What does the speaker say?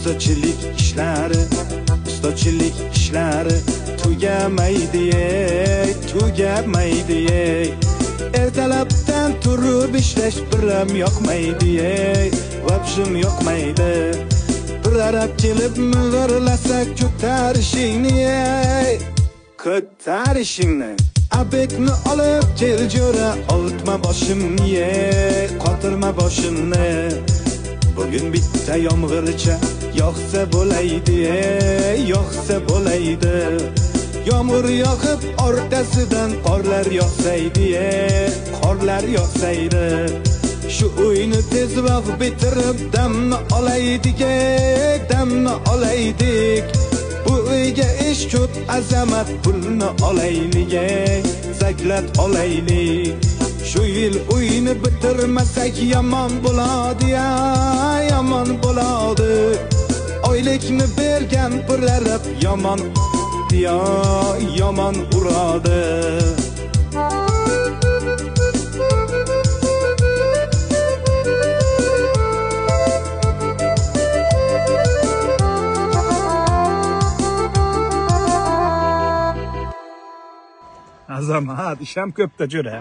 Ustachilik ishlari, ustachilik ishlari tugamaydi, ey, tugamaydi, ey. Ertalabdan turib ishlash biram yoqmaydi, ey, vabshim yoqmaydi. Bir arab kelib mig'irlasa ko'tarishingni, ey, ko'tarishingni. Abetni olib kel jo'ra, ovutma boshimni, ey, qotirma boshimni. Bugun bitta yomg'ircha yog'sa bo'laydi, ey, yog'sa bo'laydi. Yomg'ir yog'ib ortasidan qorlar yog'saydi, ey, qorlar yog'saydi. Shu uyni tezroq bitirib damni olaydik, ey, damni olaydik. Bu uyga ish ko'p azamat, pulni olaylik, ey, zaklat olaylik. Shu yil uyni bitirmasak yomon bo'ladi, ya, yomon bo'ladi. Oylikni bergan pullarib yomon, ya, yomon uradi. Azamat, ish ham ko'pda jo'ra.